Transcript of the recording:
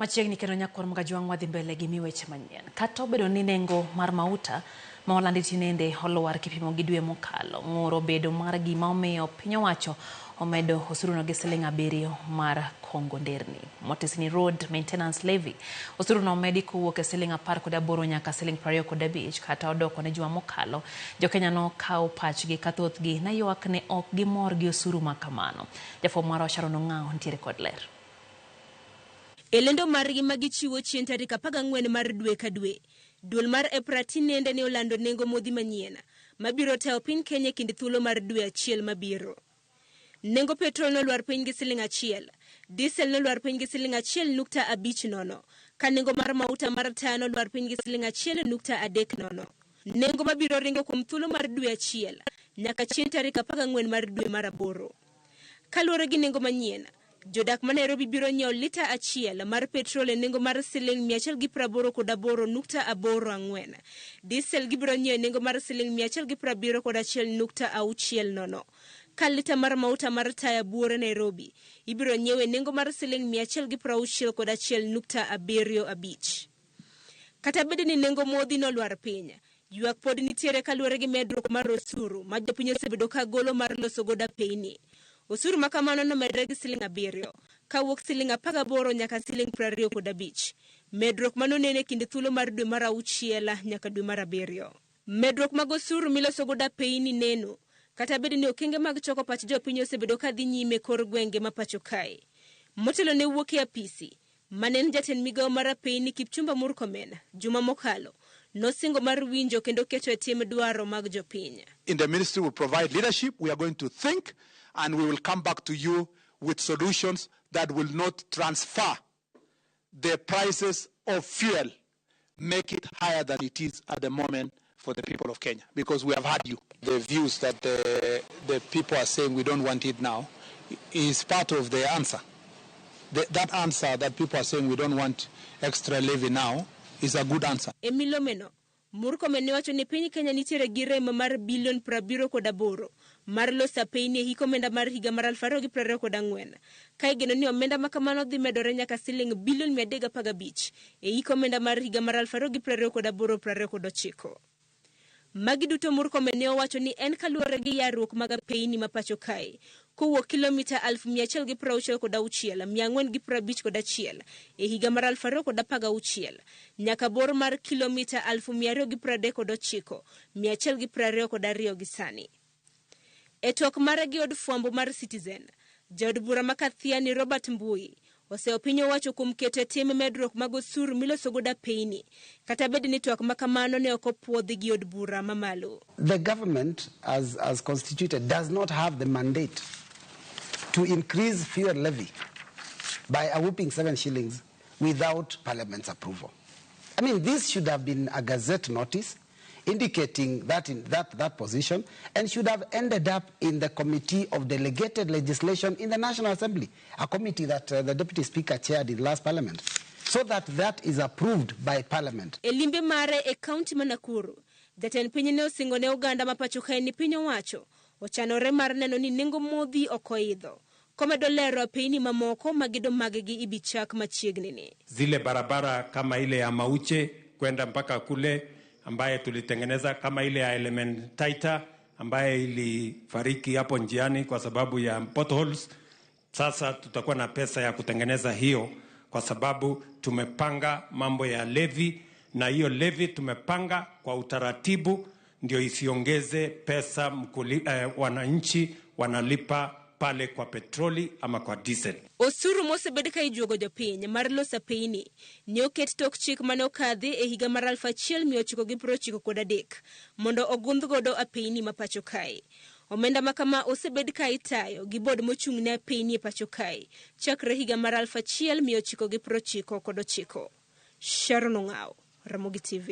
Machiegni kendo nyakwar Mgajwang' wadhi mbele gi mi weche manyien. Kata obedo ni nengo mar mauta ma olandi tinende olwar kipimo gi dwe mokalo, ng'ur obedo mar gima omiyo piny owacho omedo osuruno gi siling 7 mar kongo nderni. Motis ni Road Maintenance Levy. Osuruno omedi kowuok e siling 18 nyaka siling 25 kata odoko ne juma mokalo. Jokenya nokawo pachgi ka thothgi ne ywak ne ok gimor gi osuru ma kamano. Jafwambo marwa Sharon Ong'awo nitiere kod ler. E lendo margi ma gichiwo chien tarik 14 mar dwe ka dwe, duol mar EPRA tinende ne olando nengo modhi manyien mabiro tayo piny Kenya e kind thuolo mar dwe achiel mabiro. Nengo petrol nolwar piny gi siling 1, diesel nolwar piny gi siling 1.50, ka nengo mar mauta mar taya nolwar piny gi siling 1.30. Nengo mabiro ringo kuom thuolo mar dwe achiel nyaka chien tarik 14 mar dwe mar aboro. Kaluwore gi nengo manyien, jodak ma Nairobi biro nyiewo lita achiel mar petrol e nengo mar siling 188.84. Diesel gibiro nyiewo e nengo mar siling 171.60. Ka lita mar mauta mar taya buore Nairobi ibiro nyiew e nengo mar siling 161.75. Kata bed ni nengo modhi nolwar piny, ywak pod nitiere kaluwore gi medruok mar osuru ma jopiny osebedo ka golo mar loso godo apeyni. Osuru ma kamano nomedre gi siling 7 kawuok siling 18 nyaka siling 25. Medruok mano nene e kind thuolo mar dwe mar auchiel nyaka dwe mar abiriyo. Medruok mag osuru miloso godo apeyni neno, kata bed ni okenge mag choko pach jopiny osebedo ka dhi nyime kor gwenge ma pacho kae. Motelo ne wuok e apisi, mane en jatend migawo mar apeyni Kipchumba Murkomen, juma mokalo, nosingo mar winjo kendo keto e tim dwaro mag jopiny. In the ministry will provide leadership. We are going to think and we will come back to you with solutions that will not transfer the prices of fuel, make it higher than it is at the moment for the people of Kenya, because we have had you. The views that the people are saying we don't want it now is part of the answer. That answer that people are saying we don't want extra levy now is a good answer. E milomeno, Murkomen ne wacho ni piny Kenya nitiere gi rem mar bilion 78 mar loso apeyni e hik omenda mar higa mar 2024, ka igeno ni omenda ma kamano dhi medore nyaka siling bilion 315 e hik omenda mar higa mar 2028-29. Magi duto Murkomen ne owacho ni en kaluwore gi yarruok mag apeyni ma pacho kae kowuok kilomita 166,451 e higa mar 2016 nyaka bor mar kilomita 239,122 gi sani. E twak mare gi od fwambo mar Citizen, jaod bura ma Kathiani Robert Mbui oseyo piny owacho kuom keto e tim medruok mag osuru miloso godo apeyni, kata bed ni twak ma kamano ne ok opuodhi gi od bura mamalo. The government, as constituted, does not have the mandate to increase fuel levy by a whopping 7 shillings without Parliament's approval. This should have been a gazette notice indicating that position, and should have ended up in the Committee of Delegated Legislation in the National Assembly, a committee that the Deputy Speaker chaired in last Parliament, so that that is approved by Parliament. E limbe mare e kaunti ma Nakuru, jatend piny ne osingo ne oganda ma pacho kae ni piny owacho ochanore mar neno ni nengo modhi ok oidho, komedo lero apeyni mamoko ma gedo maggi ibi chak machiegni ni. Zile barabara kama ile ya Mauche kwenda mpaka kule ambaye tulitengeneza, kama ile ya Elementaita ambaye ilifariki hapo njiani kwa sababu ya potholes. Sasa tutakuwa na pesa ya kutengeneza hiyo kwa sababu tumepanga mambo ya levy, na hiyo levy tumepanga kwa utaratibu ndio isiongeze pesa wananchi wanalipa pale kwa petroli ama kwa diesel. Osuru mosebed ka ijuogo jopiny mar loso apeyni ne oket tok chik mane okadhi e higa mar 1993 mondo ogundh godo apeyni ma pacho kae. Omenda ma kama osebed ka itayo gi bod mochung' ne apeyni e pacho kae chakre higa mar 1999. Sharon Ong'awo, Ramogi TV.